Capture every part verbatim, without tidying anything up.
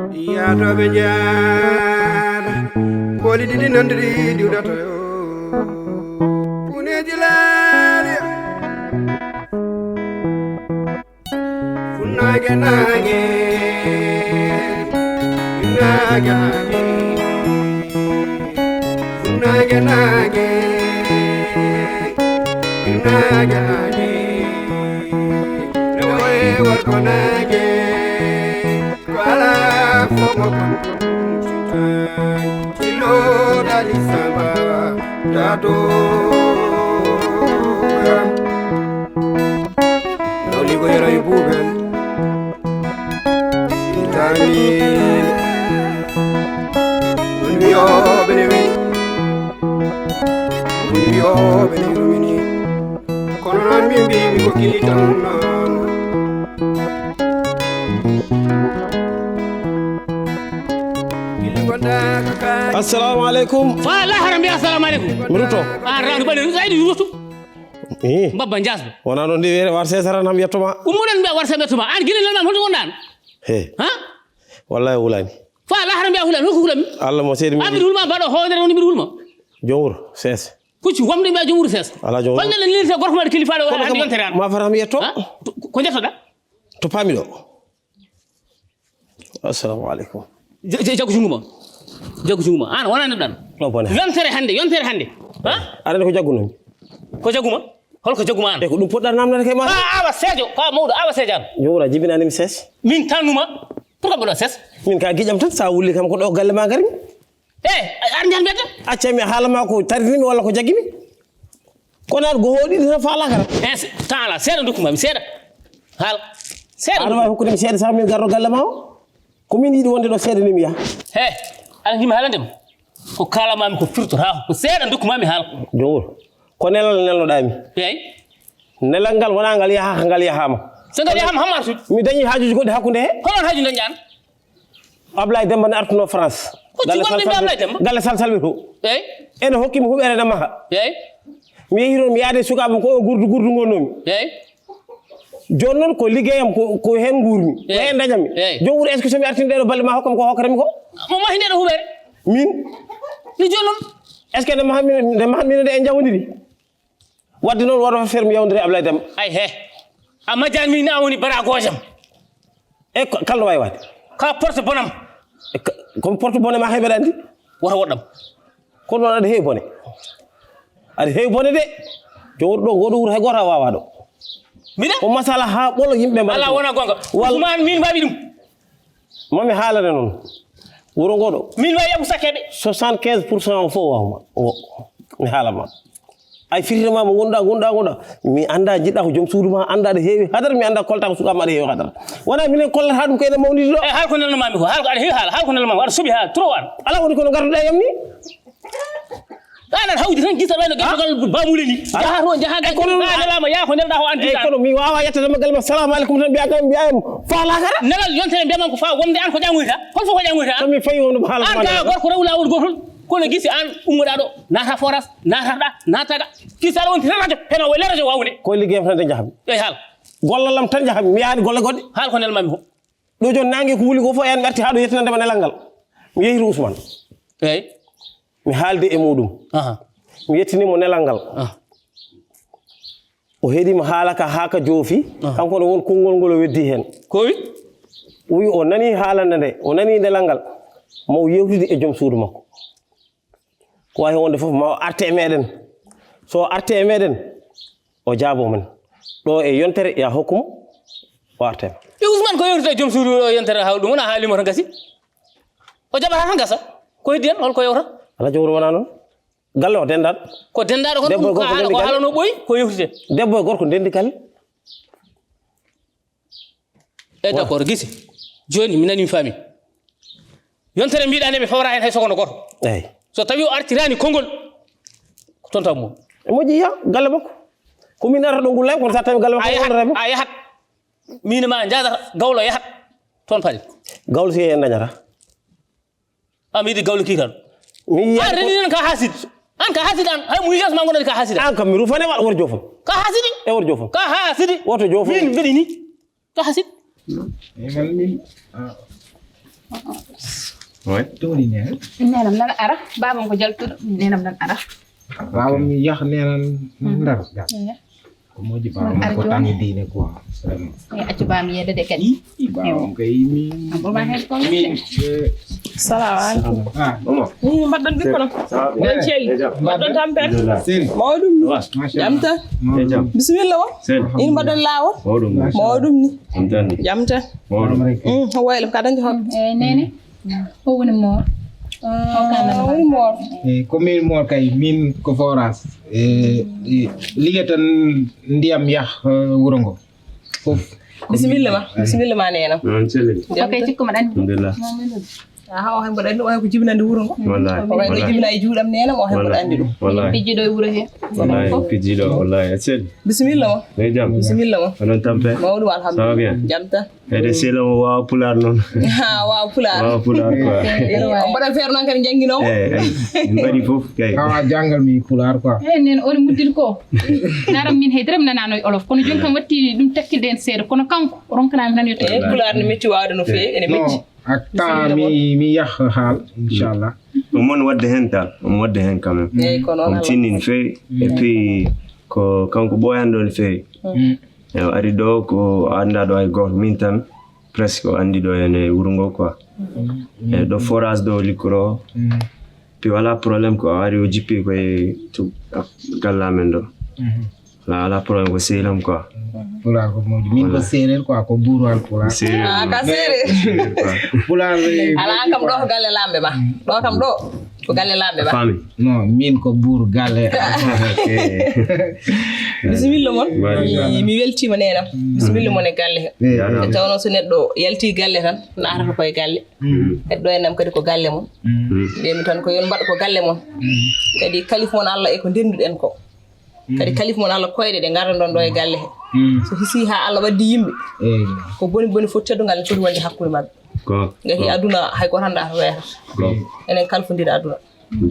Yaatooɓe njaada, booli ɗiɗi nandiri diwdata yo. Puneeji laali. Funnaange naange, funnaange naange, funnaange naange, funnaange naange. Rewo e worgo naange. Ko alaa fof mo kon. Tilo dali samba dato. Nawli ko yero e buubel. Itani. Won wiyooɓe ne wi. Won wiyooɓe ne rumini. Kono noon min mbimi ko kili tan. Assalamu alaikum. Fa lahara mbiya assalamu alaikum. Mi rutto. An rano ɓaɗe rutto ayɗo rutto. Eh. Mbabba jasba. Wona ɗon nde wiyete war sesara nam yettoma. Ummuɗon mbiya war sa yettoma. An gila nan holto wonɗan. He. Ha? Wallahi wulani. Fa lahara mbiya hulani holko hulami. Allah mo seedi mi. Abdi hulma baɗo hoodere woni mbiɗa hulma. Jowuro ses. Kucci wamde mbiya jowuro ses. Ala jowuro. Holne ne lirte gorko maɗa kilifaɗo hande yontere an. Ma fata mi yetto. Ha? Ko jettoɗa? To paami ɗo. Assalamu alaikum. Jaggu jungo ma. Jaggu jungo ma. An wona neɗɗan. Ɗo bone. Yontere hande, yontere hande. Ha? Aɗa andi ko jaggunoomi? Ko jagguma? Holko jagguma an? E ko ɗum poɗɗa namnata ke ma. Ka awa seejo, ka mawɗo awa seejo an. Jowra jibinani mi ses. Min tanuma. Pourquoi mboɗo ses? Min ka giƴam tan sa wulli kam ko ɗo galle ma gari. E ar njan mbiyata. Acca mi haala ma ko tarini mi walla ko jaggi mi. Kono an go hoɗi tan fa lakara. E tan ala seeɗa dokkuma mi seeɗa. Haal. Seeɗa. Aɗa wawi hokkude mi seeɗa sa min garɗo galle ma o. Ko min yiɗi wonde ɗo seeɗa ni mi yaha. He, an himi haalande ma. Ko kaalamami ko firtotako. Ko seeɗa dokkuma mi haala. Jowuro. Ko nelal nelnoɗami. Eyi. Nelal ngal wona ngal yahaka ngal yahama. So ngal yahama hamar sud. Mi dañi haajuji goɗɗi hakkude he. Holon haaju dañɗan? Ablaye Demba ne artuno France. Ko ci wonde mbi Ablaye Demba? Galle sal salwi to. Eyi. Ene hokki mi huɓere ne maha. Eyi. Mi yehi toon mi yaade e sukaaɓe ko o gurdu gurdu ngonnomi. Eyi. Jooni noon ko liggeyam ko ko heen nguurmi. Ko heen dañami. Eyi. Joom wuro est-ce que so mi artini ɗeɗo balle ma hokkam ko hokkatami ko? Mo mahi ndeɗo huɓere? Min. Ni jooni noon? Est-ce que nde maha min nde maha min nde en jawodiri? Wadde noon woto ferme yawdiri Ablaye Demba. Ay he. A majjani min a woni bara gojam. E kala no wawi waade. Ka porte bonam. E komi porte bone ma hay mbeɗa andi. Woto woɗɗam. Kono noon aɗa heewi bone. Aɗa heewi bone de. Jowor ɗo goɗo wuro hay goto a wawa ɗo. Miɗa? Ko masala ha ɓolo yimɓe mbaɗa. Ala wona gonga. Wal- Ousmane min mbawi ɗum. Mami haalane noon. Wuro ngoɗo. Min wawi Abou Sakeɓe. Soixante-quinze pour cent o fof wawma. O mi haalama. Ay firtema mo gonɗa gonɗa gonɗa. Mi anda jiɗɗa ko joom suudu ma anda aɗa heewi hadara mi anda kolta ko sukaɓe ma aɗa heewi hadara. Wona minen kollata ɗum ko ene mawdidi ɗo. E haal ko nelno mami ko haal ko aɗa heewi haala haal ko nelno mami aɗa suuɓi haala trop an. Ala woni kono garduɗa yamni. An aɗa hawdi tan gisa wayno gertogal bamule ni. Jaha to jaha gal kono nelama ya ko nelɗa ko an. E kono mi wawa yettade maggal ma salamu aleykum tan mbiya kam mbiya em fa lakara. Nelal yontere mbiyamam ko fa wonde an ko ƴamoyta hol fof ko ƴamoyta. Komi fayi wonde ko haalata an ka gorko rew lawol gotol. Kono gisi an ummoɗa ɗo nata foras nata ɗa nata ga. Gisa aɗa wonti tan radio heno wele radio wawde. Ko liggeyam tan de jahami. Ey haal. Gollalam tan jahami mi yaani golle goɗɗe. Haal ko nelmami ko. Ɗo jooni nange ko wuli ko fof en mi arti haa ɗo yettinande ma nelal ngal. Mi yehi to Ousmane. Eyi. Mi haalde e muɗum. Aha. Mi yettini mo nelal ngal. Ah. O heɗi mo haala ka haa ka joofi. Ah. Kanko ne won konngol ngol o weddi heen. Ko wi? O wi o nani haalande nde, o nani nelal ngal. Mo o yewtidi e joom suudu makko. Ko wawi wonde fof ma o arte e meɗen. So o arte e meɗen o jaabo men. Ɗo e yontere ya hokkum o arte ma. E Ousmane ko yewtata e joom suudu o yontere haw ɗum wona haalimo tan gasi. O jaɓata tan gasa. Ko heddi hen holko yewta? Ala jowro wona noon. Galle o dendaɗo. Ko dendaɗo kon ɗum ko haala ko haalano ɓooyi ko yewtite. Debbo e gorko ndendi galle. Eyi d'accord gisi. Joni mi nani mi faami. Yontere mbiɗa nde ɓe fawra hen hay sokono goto. Eyi. So tawi o artirani konngol ko toon taw mum. E moƴƴi ya galle makko. Ko min arata ɗo ngulla kono sa tawi galle makko wonata mo. A yahat. Min ma jadata gawlo yahat. Toon paɗi. Gawlo si en dañata. A mi yiɗi gawlo kiitan. An reni nan ka hasid. An ka hasid an hay mu yiyas ma gonani ka hasid. An kam mi rufane wal wor jofam. Ka hasidi. E wor jofam. Ka hasidi. Woto jofam. Min mbiɗi ni. Ka hasid. Emal min. Ah. Ouais. Toni ne. Nenam nan ara, babam ko jaltuɗo, nenam nan ara. Babam yah nenan ndar. Ko moƴƴi, ɓaawo ko tangde diine quoi, vraiment. E accu ba mi yedde de kadi. Ɓaawo kay min. Ambo ma hen ko min. Salamu aleykum. Ah, maman. Ni mbaɗɗon ɓikkono? On celli? Mbaɗɗon tampere? Mawɗum ni. Jam tan. Bisimilla o. In mbaɗɗon laawol? Mawɗum ni. Jam tan. Mawɗum. Waylo ka dañde hoɓɓe. E nene. O woni moor. Woni moor. E ko min moor kay, min ko forage. E ligge tan ndiyam yah wuro ngo fof. Bisimilla ma. Bisimilla ma nena. Non celli. Ko kay cikko ma ɗan. Alhamdulillah. Aha, o hay mboɗo anndi o hay ko jibinande wuro ngo. Wallahi. O hay ko jibina e juuɗam nena, o hay mboɗo anndi ɗum. Wallahi. Pijjiɗo e wuro he. Wallahi pijjiɗo. Wallahi a celli. Bisimilla ma. Ne jam. Bisimilla ma. Onon tampe. Mawɗum alhamdulillah. Ça va bien? Jam tan. Eyde sehil am o waawa pulaar noon. Ha waawa pulaar. Waawa pulaar quoi. On mbaɗa feere noon kadi njannginoomo. Eyi en mbaɗi fof kay. Awa janngal mi pulaar quoi. Eyi nen on muddin ko. Naram min hay dara mi nanaano e olof kono jooni kam watti ɗum takkilde en seeɗa kono kanko ronkanaami tan yetto. Eyi pulaar ne metti waawde no feewi ene metti. Ak temps mi mi yah haal inchallah. Omo waɗde heen tan, omo waɗde heen quand même. Eyi kono omo tinni no feewi. Et puis ko kanko ɓooyani ɗo no feewi. E o ari ɗo ko annda ɗo hay gooto min tan presque o anndi ɗo ene wuro ngo quoi. E ɗo forage ɗo likkoro. Puis wala problème ko o ari o jippi koye to galle amen ɗo. Wala wala problème ko sehil am quoi. Pulaar ko moƴƴi min ko séeréer quoi, ko buuru haalpulaar. Séeréer. Ah ka séeréer. Pulaar. Ala kam ɗo ko galle lamɓe ma. Ɗo kam ɗo ko galle lamɓe ma. Fami. Non min ko buuru galle. Bisimilla mon. Mi weltima nenam. Bisimilla mon e galle he. E tawno so neɗɗo yalti galle tan naatata koye galle. Heddo enam kadi ko galle mon. Mbiymi tan ko yon mbaɗ ko galle mon. Kadi kalif mon Allah e ko ndenduɗen ko. Kadi kalif mon Allah koyɗe ɗe ngardandon ɗo e galle he. So hisi ha Allah waddi yimɓe ko boni boni foti teddungal ne foti wonde hakkunde maɓɓe. Gati aduna hay goto hannda to weeta. Enen kalfondira aduna.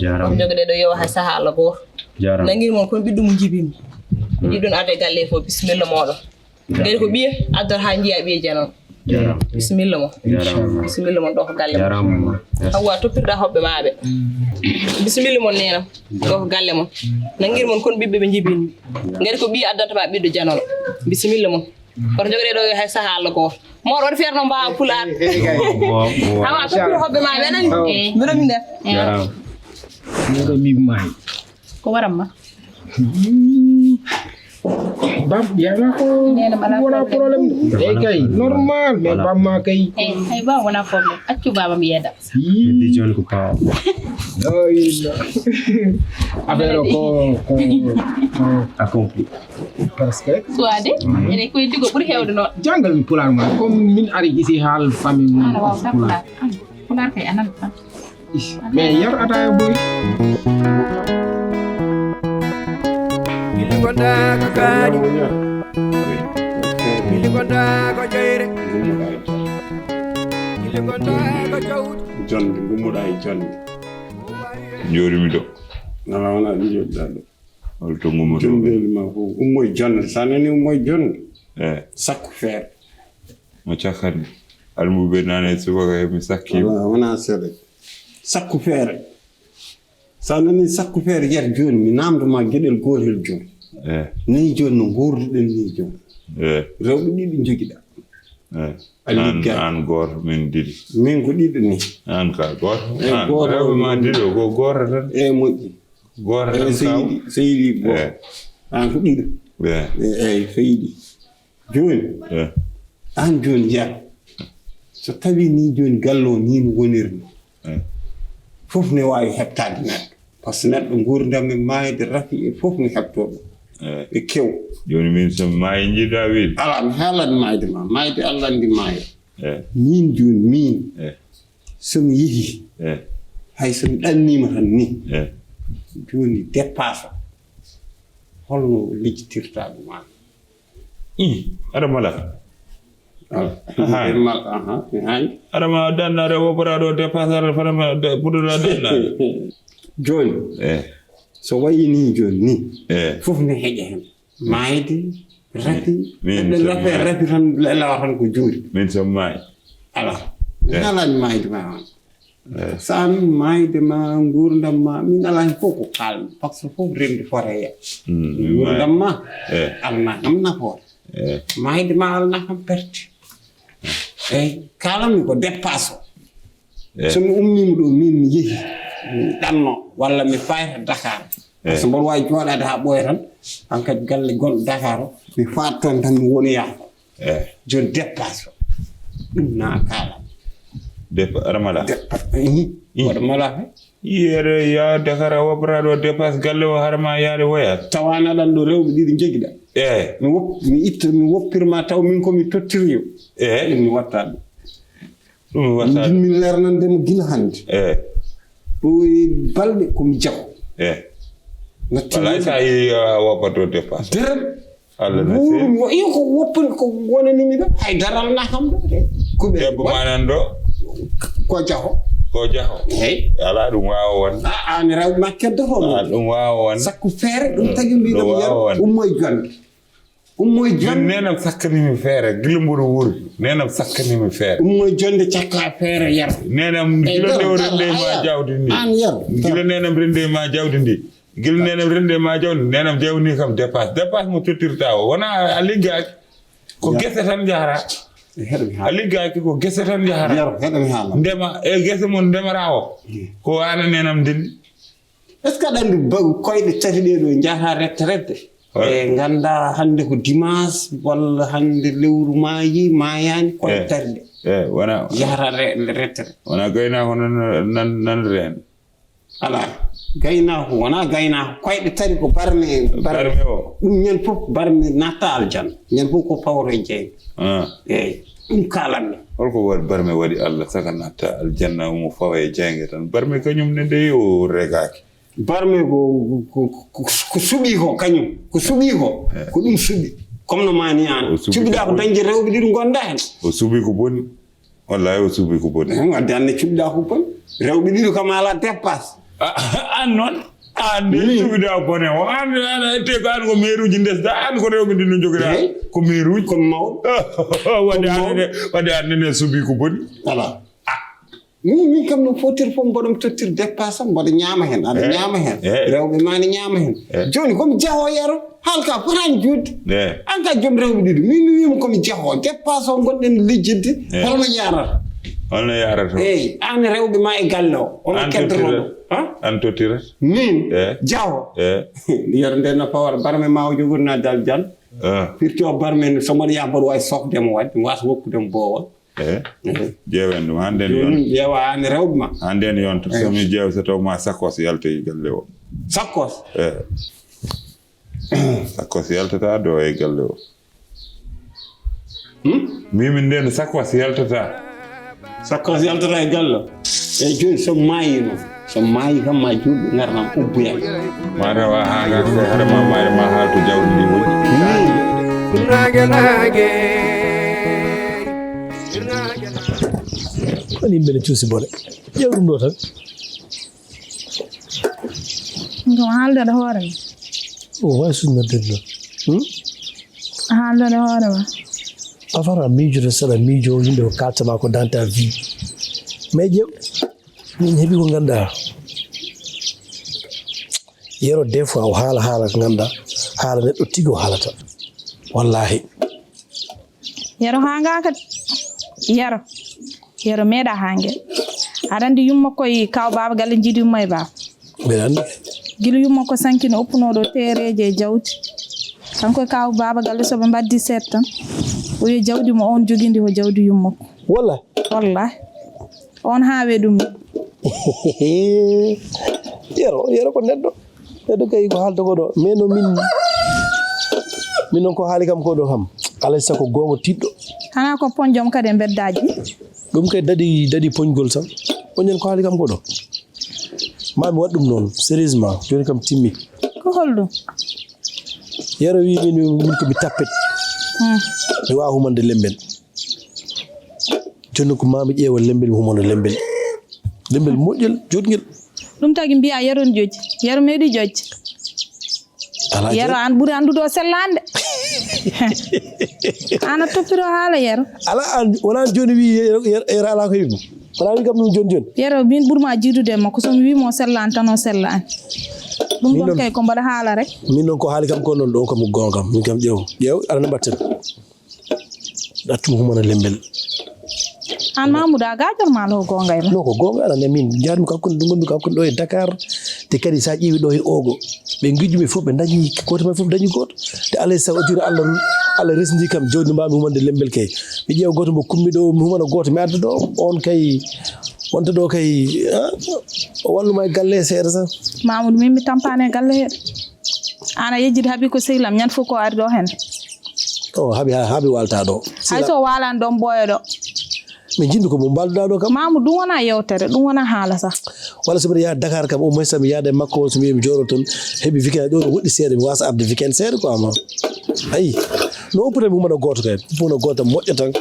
Jarama. Jogoɗe ɗo yowa hay saha Allah goto. Jarama. Nangir mon kono ɓiɗɗo mum jibimi. Yiɗɗon arde galle he fof bisimilla moɗon. Gari ko ɓiye addata ha jiiya ɓiye janono. Bisimilla mon. Bisimilla mon ɗo ko galle mon. Hawwa toppirɗa hoɓɓe maɓe. Bisimilla mon nenam. Ɗo ko galle mon. Nangir mon kon ɓiɓɓe ɓe jibinmi. Gari ko ɓiye addanta ma ɓiɗɗo janono. Bisimilla mon. Koto jogade ɗo hay saha Allah goto. Moɗo waɗi feere no mbawa pulaar. Awa toppir hoɓɓe maɓe anani. Mbiɗo min nder. Mbiɗo min mayi. Ko waram ma. Bam yana ko wona problème. Ey kay normal mais bam ma kay. Ey bam wona problème accu baba mi yeda. Di jon ko pa. Affaire ko ko accompli. Parce que suwade ene koye digo ɓuri hewde noon. Jangal mi pulaar ma comme min ari gisi haal famille mum. Pulaar kay anan tan. Mais yar ataya boy. Gilli gonda ko kaani. Gilli gonda ko jeyre. Gilli gonda ko jawdi. Jonde gummuɗa e jonde. Jooɗimi ɗo. Ala wona ɗum jooɗiɗa ɗo. Hol to gummuɗo? Jumbeeli ma fof ummo e jonde. Sa nani ummo e jonde. Eh. Sakku feere. Mo cakkani almuɓe nane subaka he mi sakki. Wona seeɗa. Sakku feere. Sa nani sakku feere yer joni mi namdo ma geɗel gotel joni. Eh. Ni joni no gorduɗen ni joni. Eh. Rewɓe ɗiɗi jogiɗa. Eh. A ligga an goto min didi. Min ko ɗiɗo ni. An ka goto. Eh, an goto rewɓe ma diɗo ko goto tan. Eh moƴƴi. Goto tan seydi seydi go. Eh. An ko ɗiɗo. Eh. Eh, seydi. Joni an joni yar so tawi ni joni gallo ni no wonirno fof ne wawi heɓtade neɗɗo par ce que neɗɗo gurdam e mayde rafi e fof ne heɓtoɗo e kew. Joni min so maayi jiɗa wiide ala mi haalani mayde ma mayde allah andi maayo. Min joni min somi yeehi hay somi ɗannima tan ni joni dépasse holno lijjitirta ɗum an. Ih, aɗa mala. Aɗa ma danna rewo bora ɗo dépassare fana puɗoɗa danna. Joni so wayini joni ni fof ne heƴa hen mayde rafi. Rafi tan lawa tan ko juuri min so maayi. Ala. Ngalani maayde ma on. Sa min maayde ma, nguurndam ma, min alaa heen fof ko kaalmi, par ce que fof renndi fota e nguurndam ma. Alna kam nafoore. Maayde ma alna kam perte. Eyi, kaalanmi ko dépasse o. So mi ummiima ɗo, min mi yehi, mi ɗanno, walla mi fayta Dakar. Par ce que mboɗo waawi jooɗaade haa ɓooya tan, hankadi galle gonɗo Dakar o, mi faat toon tan, mi woni yaafo. Jooni dépasse o. Ɗum na kaalan. Dep ramala. Waɗa mala fe. Yere ya Dakar a waɓraɗo dépasse galle o harma yaade woya. Tawana ɗan ɗo rewɓe ɗiɗi jogiɗa. Eyi. Mi wop mi itta mi woppirma taw min komi tottiriyo. Eyi. Ɗum mi watta ɗum. Ɗum mi watta ɗum. Min lernande mo gila hannde. Eyi. Ɗo e balɗe komi jaho. Eyi. Natti. Wala sa yi a waɓato dépasse. Deren. Allah no seeri. Iyo ko woppani ko wonanimi ɗo hay daral na kam ɗo de. Kuɓe. Debbo ma nan ɗo. Ko jaho. Ko jaho. Hey. Ala ɗum wawa won. A an rewɓe ma keddoto mo. Ala ɗum wawa won. Sakku feere ɗum tagi mbiɗo mi yar ummo e jonde. Ummo e jonde. Nenam sakkanimi feere gila mboɗo wuuri. Nenam sakkanimi feere. Ummo e jonde cakka feere yar. Nenam gila ndew rende ma jawdi ndi. An yar. Gila nenam rende ma jawdi ndi. Gila nenam rende ma jaw nenam jawni kam dépasse dépasse mo tottirta o wona a liggaaki ko gese tan jahata a liggaaki ko gese tan jahata ndema e gese mon ndemata o ko wana nenam ndin. Est ce que aɗa anndi koyɗe tati ɗe ɗo jahata rette rette ɓe ngannda hannde ko dimanche walla hannde lewru maayi maayaani koyɗe tati ɗe yahata rette rette wona gaynako nan nan reen. Alaa, gaynaako wonaa gaynaako, koyɗe tati ko barme. Barme o. Ɗum ñande fof barme natta aljanna, ñande fof ko pawro e jeynge. Eeyi, ɗum kaalanmi. Hol ko waɗi barme waɗi Allah saka natta aljanna omo fawa e jeynge tan? Barme kañum ne dey o regaaki. Barme ko ko suɓii ko kañum, ko suɓii ko, ko ɗum suɓi. Comme no maani aan, cuɓiɗaa ko dañde rewɓe ɗiɗo ngonda heen. O suɓii ko boni. Wallahi o suubi ko boni. Wadde an ne cuɓɗa ko boni. Rewɓe ɗiɗo kam ala dépasse. An noon. An de cuɓɗa bone o an te ko an ko meruji ndesda an ko rewɓe ɗiɗo jogiɗa ko meruji. Ko mawɗo. Wadde an ne wadde an ne suubi ko boni. Ala. Min min kam no fotir fof mboɗo mi tottir dépasse am mboɗo ñaama heen aɗa ñaama heen rewɓe ma ne ñaama heen. Jooni komi jaho yero. Halka fotaani juutde. An ka joom rewɓe ɗiɗi min mi wiima komi jehoo dépasse o gonɗen lijjidde. Holno yarata? Holno yarata? Eyi an rewɓe ma e galle o hono keddotoɗo? An tottirat? Min jaho. Yero nde no pawata barme ma o jogori na dal jal. Firti o barme so mboɗo yaha mboɗo wawi sokdemo wadde mi wasa wokkudemo bowol. Ƴeewen ɗum haa nden yonta. Ƴeewa haa nde rewɓe ma. Haa nden yonta. So mi ƴeew so taw ma sakkos yalta e galle o. Sakkos? Eyi. Sakkos yaltata ɗo e galle o. Mimi nden sakkos yaltata. Sakkos yaltata e galle o. Eyi jooni so maayino. So maayi kam ma juulɓe ngarnam ubboyam. Ma rewa haa ngarde hara ma maayde ma haaltu jawdi ndi woni. Naage naage. Woni yimɓe ne cuusi bone. Ƴeew ɗum ɗo tan. Ngam haalde ɗo hoore ma. O wawi sunna dedno. Hmm? A haalde ɗo hoore ma. A fara miijude saɗa miijo yimɓe ko kaltama ko dans ta vie. Mais ƴeew. Min heɓi ko ganduɗa yero des fois o haala haala ko ganduɗa haala neɗɗo tigi o haalata. Wallahi. Yero hangaka. Yero. Yero meeɗa hange. Aɗa andi yumma koye kaw baba galle jiidi yumma e baba. Mbeɗa andi. Gila yumma ko sankino oppunoɗo tereje e jawdi. Kanko e kaw baba galle soɓe mbaddi seeɗa tan. Oyo jawdi mo on jogindi ko jawdi yumma ko. Wallahi. Wallahi. On haawe ɗum. Yero yero ko neɗɗo. Neɗɗo kay ko haalta ko ɗo mais no min min noon ko haali kam ko ɗo kam alay sago goonga tiɗɗo. Hana ko ponjom kadi e mbeddaji. Ɗum kay daɗi daɗi poñgol tan. Oñen ko haali kam ko ɗo. Ma mi waɗ ɗum noon sérieusement jooni kam timmi. Ko holɗum? Yero wi min min ko mi tappet. Mi wawa humande lembel. Jonno ko mami ƴeewa lembel mi humano lembel. Lembel moƴƴel joɗngel. Ɗum tagi mbiya yeron joji. Yero meɗi jojje. Yero an ɓuri andude o sellande. Ana toppiro haala yero. Ala an, wona an joni wi yero, yero, yero ala ko wiimo. Wona wi kam ɗum joni joni. Yero, min ɓurma jiidude e makko. So mi wiimo o sella an tan, o sella an. Ɗum Min ɗon noon kay ko mbaɗa haala rek. Min noon ko haali kam ko noon ɗo kam ko goonga kam. Min kam ƴeew. Ƴeew, aɗa ne mbatten. Ɗattum humana lembel. An Mamoudou, a gajor ma lo goonga e ma. No ko goonga, aɗa ne min jaarmi ko hakkunde, ɗum ngonmi ko hakkunde ɗo e Dakar. Te kadi sa ƴeewi ɗo e Ogo, ɓe ngijjumi fof ɓe dañi, gooto men fof dañi gooto. Te alay sa o tino Allah, Allah resndi kam jawdi mbaawmi humande lembel kay. Mi ƴeewa gooto mo kummi ɗo, mi humana gooto, mi adda ɗo. On kay, wonta ɗo kay, ah, o walluma e galle seeɗa tan. Mamoudou, min mi tampani e galle he. Ana yejjiti haaɓi ko sehil am, ñande fof ko ari ɗo hen. O haaɓi, haaɓi walta ɗo. Hay so walan ɗon ɓooya ɗo. Min jiɗmi ko mo mbalduɗa ɗo kam. Mamoudou, ɗum wona yewtere, ɗum wona haala sah. Walla so mbiɗa yaha Dakar kam, au moins mi yaada e makko on, so mi wiya mi jooɗo toon, heɓi weekend ɗo no woɗɗi seeɗa, mi wasa arde weekend seeɗa quoi, ma. Ayi, no opputa mi humana gooto kay, humana gooto moƴƴa tan.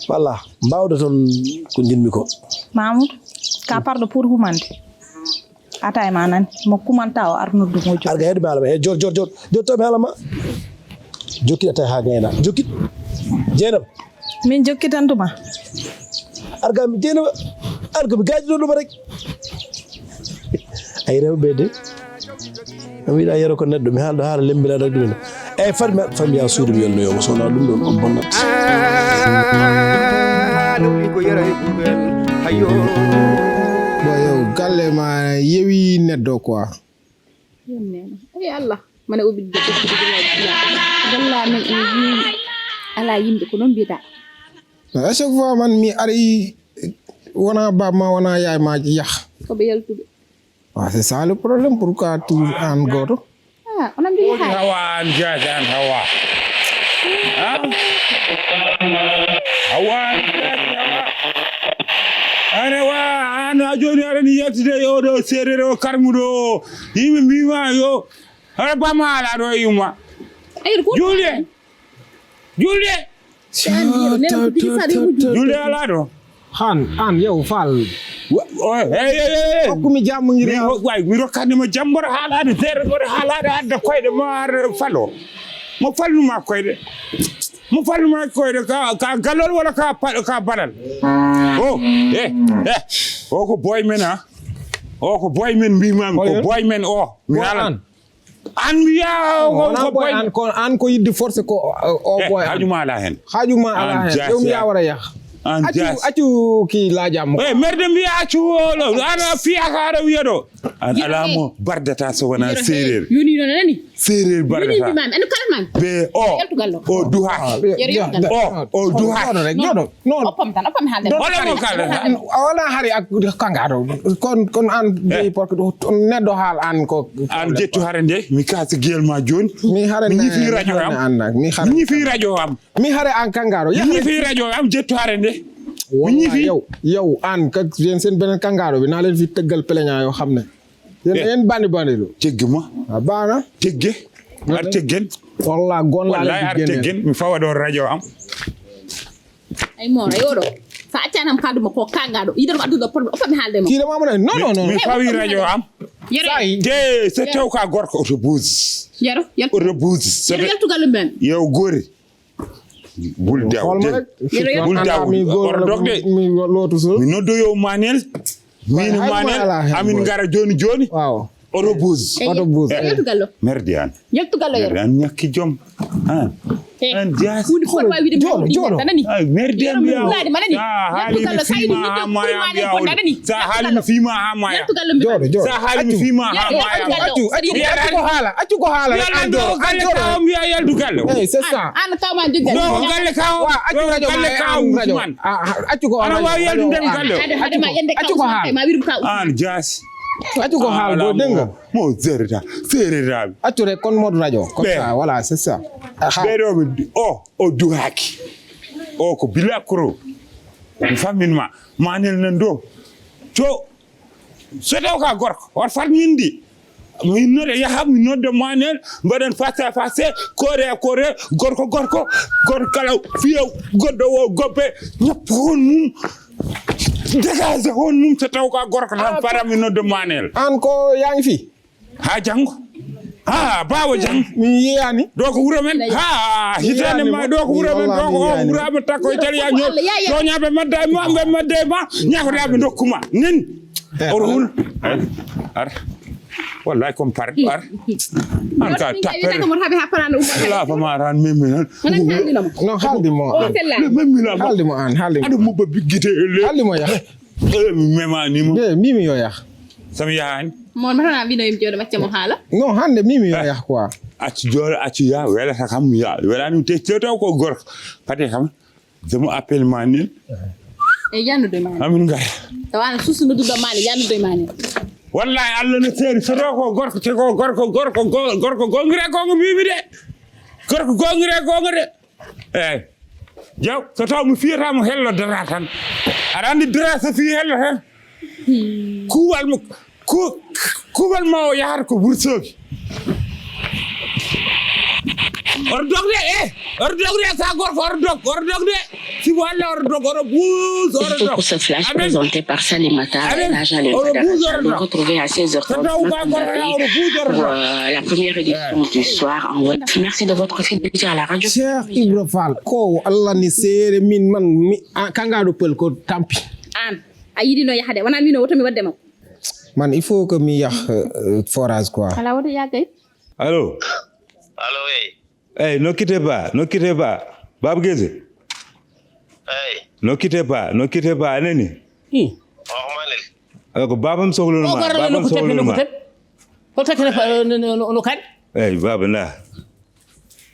Walla, mbawda toon ko jiɗmi ko. Mamoudou, ka parɗo pour humande. Ata e ma nani, mo kumanta o ar noddu mo jokki. Arga heɗo mi haala ma, he jor, jor, jor, jor to mi haala ma. Jokkit ata ha gayna. Jokkit. Jeynaba. Min jokkitantuma. Arga mi Jeynaba. Arga mi gaaji ɗo ɗuma rek. Ay rewɓe de. Mi wiɗa yero ko neɗɗo, mi haalɗo haala lembila ɗo ɗum. Eyyi, fat mi, fat mi yaha suudu mi yolnoyo mo, so wonaa ɗum ɗon on bonnat. Ah, ɗum ko yero e ɓuuɓe. Ayo. Bon, yo, galle ma yewi neɗɗo quoi. Yonnema. Ey Allah, mana o ɓiɗɗo ko ɓiɗɗo ko galla men en yiwi ala yimɓe ko noon mbiyata. À chaque fois man mi ari wona bab ma wona yaay ma yah. Ko ɓe yaltuɓe. Ah, c'est ça le problème, pourquoi toujours an gooto? Ah, on a mbiyi Woni hawa an jaati an hawa. Ha? Hawa an jaati hawa. Ane wa an a joni aɗani yaltude e oɗo seereer o karmuɗo o. Yimɓe mbima yo. Hara bama ala ɗo yumma. Julde. Julde. Julde alaa ɗo. Han, an, yow, Fall. Wa-, o, hey, hey, hey, hey. Hokkumi jam mo ngiɗi Mi haalde. wo-, way, mi rokkani mo jam mboɗo haalaade, seeɗa mboɗo haalaade, adda koyɗe mo ar falo. Mo falnuma koyɗe. Mo falnuma koyɗe ka, ka galol wala ka pa-, ka balal. O, eh, eh. O ko boy men, ha? O ko boy men mbimami, ko Oyo? boy men o. Mi Boy haalan. an. An mbiya o ko, Wona ko boy boy. an, ko an ko yidde forcé ko o, o Eh, boy an. Hajuma ala hen. Hajuma ala An hen. Jaasi Yow mi ya. yawara yah. An Accu, jaasi. accu ki laajam mo. Eh, merde mbiya accu o ɗo. Ana fiya ka aɗa wiya ɗo. An Yero ala he. mo bardata so wona Yero he. seereer. Yoni no nani? Seereer Yoni bardata. mbimami. Anu kala man. Be o. Yaltugal ɗo. O duha. Ah, Yero yaltugal ɗo. O, o duha. Jooɗo rek, jooɗo. Non. Oppam tan, oppam haalde. Wala mo kala. A wala hari ak kangaaɗo. Kon, kon an jeyi porko ɗo, neɗɗo haal an ko. An jettu hare nde, mi kaasa gel ma joni. Mi hare Mi ñifi nde, radio mi am. hare an, mi hare Mi ñifi radio am. Mi hare an kangaaɗo. Mi Yah ñifi radio am, jettu hare nde. Mi Walla ñifi. yow, yow, an ka, yen sen beneen kangaaɗo bi, naa leen fi tëggal plaignant yoo xam ne. Yéen da Eh. ngeen bandi bandi lu. Teggi ma. A baana. Tegge. Ar teggen. Walla gon laa Wallahi leen ar di génne. teggen. Mi fawa ɗo radio am. Ay mo, ay oɗo. Sa accanam kaldu mo ko kagaɗo. Yiɗan ko adduɗo problème. O fami haalde mo. Kii dama mo ne. Non, non, non. Mi fawi radio am. Yere. Te, se tew ka gorko oto buz. Yero, yero. Oto buz. Yero yaltugal men. Yow gore. Bul daw. Xool ma rek. Bul daw. Mi góor Oto la, dog de. Mi lootu so. Mi noddo yow Manel. Min Waaye, hay Manel. Mo ala hen, Amin boy. Ngara joni joni. Waaw. Oto buz. Oto buz. Eh, yaltugal lo. Merde an. Yaltugal lo Merde yero. An ñakki jom. Ah. Eh. An jas. Huunde fof wawi wiide Jooɗo, jooɗo. Nanani? Ay, merde an Yero mi yaw. Wulaade manani? Sa haali mi fima ha maya am yaw. Sa haali mi fima ha maya. Yaltugal lo mbiɗa. Jooɗo, jooɗo. Sa haali mi fima ha maya. Accu, accu, accu ko haala, accu ko haala. Yalla An ɗo jooɗo, an galle jooɗo. Kaw mbiya yaltugal lo. Eh, c'est ça. An kaw ma joggal. Ɗo ko galle kaw. Wa, accu Ɗo radio galle ma, kaw an radio. Usman. Ah, ah, accu ko Ana haala. Wawi yaltude mi galle. Hade, hade ma yande Accu ko kaw haala. Ma wirum kaw. An jas. Accu ko haala go denga. Mo zerda, zerda. Accu rek kon mode radio. Comme Ɓe. Ça, voilà, c'est ça. Aha. Ɓeɗo mi o, o duhaki. O ko bilakro. Mi fammin ma. Manel nan do. To, so taw ka gorko, war fat min di. Min nodda yaha, min nodda Manel, mbaɗen face à face, corps à corps, gorko, gorko, gorko kala fiya goɗɗo o gobbe, ñappa hon mum, dégage hon mum, so taw ka gorko tan, Ah, fara min nodda Manel. An ko yaa ngi fi? Ha janngo. Ha, bawo jang. Mi yiyani. Ɗo ko wuro men. Ha, hitande ma ɗo ko wuro men, ɗo ko o wuraɓe takko e tali ya ñoot. Toñaɓe madda e ma, ɓe madda e ma. Ñakoɗaɓe dokkuma. Nen. Oto hul. Ar. Ar. Wallahi comme par ar. An ka tapere. Lafa ma ran mimi nan. No haldi mo. Mimi la. Haldi mo an, haldi mo. Ado mo babbi gite le. Haldi mo ya. Eh, mi memanimo. Be mimi yo yah. Sami yahani. Mon mata na bino im jodo macce mo hala. No hande mimi yo yah quoi. Acci jodo acci ya wela ta kam ya wela ni te te ko gorko. Pate kam. Je m'appelle Manil. E yannude Manil. Amin gar. Tawana susu no dudo Manil yannude Manil. Wallahi Allah no seeri soto ko gorko te ko gorko gorko gorko gongire gongo mimi de. Gorko gongire gongo de. Eyyi. Jaw, so taw mi fiyata mo hello dara tan. Aɗa andi dara so fi hello tan. Kuwal mo ku kuwal ma o yahata ko wursooki. Oto dogde e oto dogde sa gorko oto dog oto dogde. Si walla oto dog oto buus oto dog. Pour ce flash présenté par Salimata El Hadj Alioune Badara Diallo, retrouvé à seize heures trente pour euh, la première édition du soir en wolof. Merci de votre fidélité à la radio. Cheikh Ibra Fall ko Allah ni seere min man mi kangaɗo pël ko tampi. An a yiɗino yahde wona min o woto mi wadde makko. Man il faut que mi yah euh, forage quoi. Ala woto yagay. Allo. Allo. Eyyi, ne quittez pas, ne quittez pas. Baba Guédé. Eyyi. Ne quittez pas, ne quittez pas, a nani? Ih. Oho, ko babam sohlunoma. O garano nokku teppi nokku teppi. Ko takkene no kadi. Eyyi, baba nda.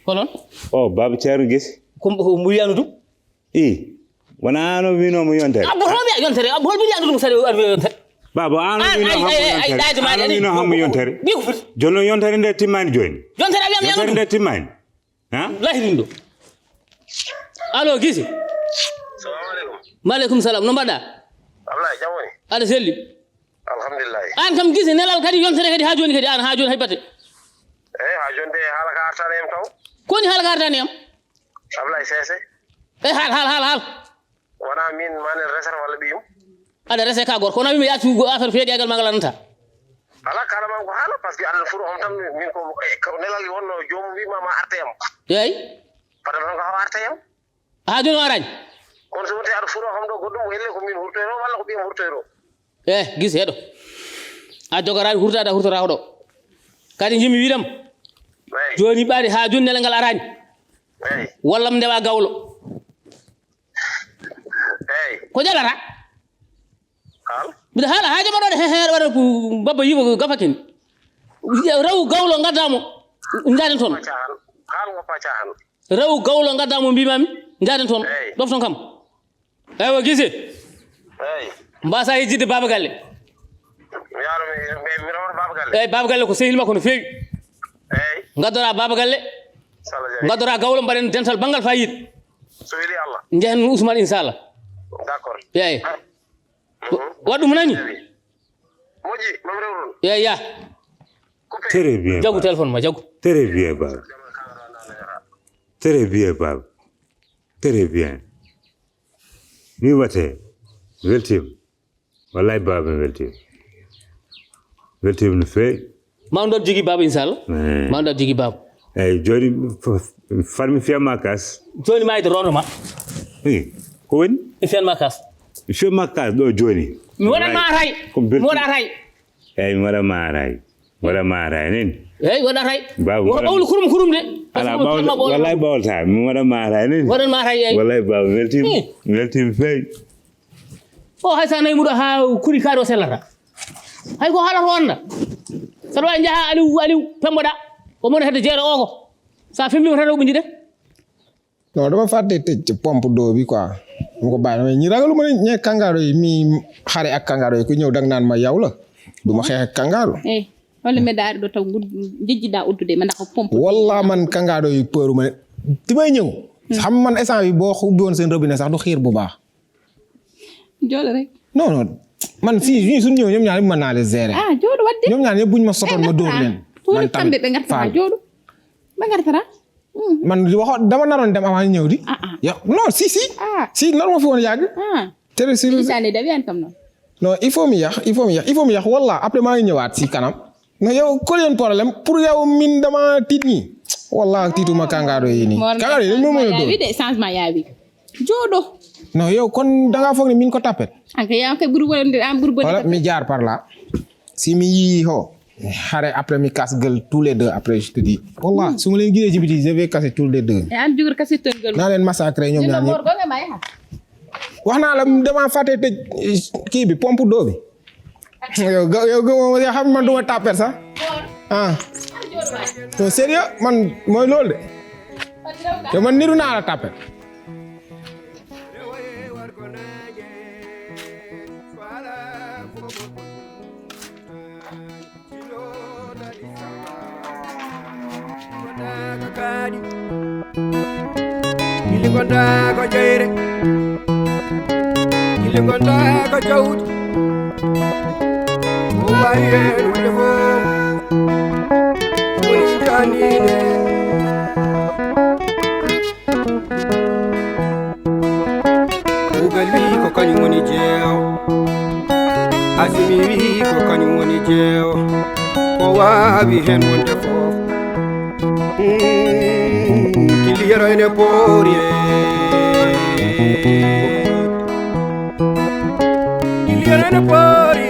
Ko non. O baba Ceerno Guédé. Ko mo wiyano ɗum. I wona an o wino mo yontere. Abbo hol wiya yontere, abbo hol wiya ɗum sare o adwi yontere. Baba an o wino hammo yontere. An o wino hammo yontere. Bi ko foti. Jonno yontere nde timmani joni. Yontere a wiyam yontere nde timmani. Ha? Lahirin ɗo. Allo Guissé. Maaleykum salam no mbaɗɗa? Aɗa selli? Alhamdulillahi. An kam Guissé nelal kadi yontere kadi ha joni kadi an ha joni hay bate. Eyi ha joni de haala ka artani yam taw. Koni haala ka artani yam? Ablaye Sese. E hal hal hal hal. Wona min mane resata walla ɓiyum. Aɗa rese ka gorko wona wimi yahtu affaire feeƴagal ma ngal annata. Ala kala ma ko haala par ce que aɗa furu on tan min ko nelal wonno joomum wima ma arte yam. Eyyi. Fata tan ko hawa arte yam. Ha joni o arani. Kono so wonti aɗa furu on kam ɗo goɗɗum o helle ko min hurtoyro walla ko ɓiyum hurtoyro. E gis heɗo a jogarani hurtade a hurtata hoɗo kadi jimi wiɗam joni ɓaari ha joni nela ngal arani wallam ndewa gawlo ko jalata mbiɗa haala ha jamaɗoɗe heheɗe waɗa babba yiba ko gafakin rew gawlo gaddamo jaden toon rew gawlo gaddamo mbimami jaden toon ɗofton kam Eywa Guissé. Eyyi. Mbasa yejjidde Baba Galle. Mi yaara mi mi mi rawata Baba Galle. Eyyi Baba Galle ko sehil makko no feewi. Eyyi. Gaddora Baba Galle. Sala jari. Gaddora gawlo mbaɗen dental banngal fayida. So weli Allah. Njehen Ousmane inchallah. D'accord. Eyyi. Waɗ ɗum nani. Moƴƴi mam rewrun. Eyyi ya. Très bien. Jagu téléphone ma jagu. Très bien Baba. Très bien Baba. Très bien. Ni wate weltima wallay baba mi weltima weltima no fewi mawɗo aɗa jogui baba inchallah mawɗo aɗa jogui baba eyyi joni farmi fiyama kas joni ma ede rono ma i ko woni e fiyama kas fiyama kas ɗo joni mi waɗanma ray mi waɗa ray eyyi mi waɗanma ray Waɗa maara enen. Eyi waɗa tay. Baaba woto ɓawlu kurum kurum de. Ala ɓawlu wallahi ɓawlata mi waɗa maara enen. Waɗan maara eyi. Wallahi baaba weltima weltima fewi. O hay sa nayi muɗo ha kuri kaari o sellata. Hay ko haalata o anda. Saɗa wawi jaaha Aliou Aliou pemboɗa. O moni hedde jeere o ko. Sa femmima tan o ɓuji de. No ɗuma fadde tecce pompe doobi quoi. Ɗum ko baaɗo mais ñi ragalu mo ñe kangaro mi hare ak kangaro ko ñew dagnan ma yawla. Ɗuma xex ak kangaro. Eh, wala me daari do taw jejjida uddude ma ndax pompe. Walla man kangaro yi peuru ma dimay ñew. Xam man essence bi bo xubbi won sen robinet sax du xir bu baax. Jooɗo rek. Non non. Man si ñi suñu ñew ñom ñaar mën naa leen gérer. Ah, jooɗo wadde. Ñom ñaar ñepp buñ ma sotoon ma door leen. Man tambe be ngarta jooɗo. Be ngarta. Man di waxo dama naroon dem avant ñew di. Ya, non si si. Si non ma fi won yag. Ah. Tere si. Isane da bien comme non. Non, il faut mi yax, il faut mi yax, il faut mi yax walla après ma ngi ñëwaat si kanam. No, yow, ko yen problème? Pour yow, min dama tiit nii. Wallah, tiituma kangaaɗo yi nii. Kangaaɗo yi, ɗum ɗum ɗum ɗum. De, changement yaawi. Jooɗo. No, yow, kon danga foog ne min ko tapet? An kay, an kay ɓuri wonde, an ɓuri bonde. Wala, mi jaar par là. Si mi yii ho, hare après mi casse gueule tous les deux, après je te dis. Wallah, su ma leen gisee ci biti, je vais casser tous les deux. E an jugur casser ton gueule. Naa leen massacrer ñoom ñaar ñëpp. Wax naa la, dama fàtte tëj kii bi, pompe d'eau bi. Yow, ga-, yow, ga-, yow xam man duma tapet sax. Ah. T'es sérieux? Man, mooy loolu de. Te man niru naa la tapet. Ili gonda ko jeyre, ili gonda ko jawdi. Ko wawi hen wonde fof, woni sitanide. Kuugal wi ko kañum woni jeewo. Asimi wi ko kañum woni jeewo. Ko wawi hen wonde fof. Killiyero ene poori. Killiyero ene poori.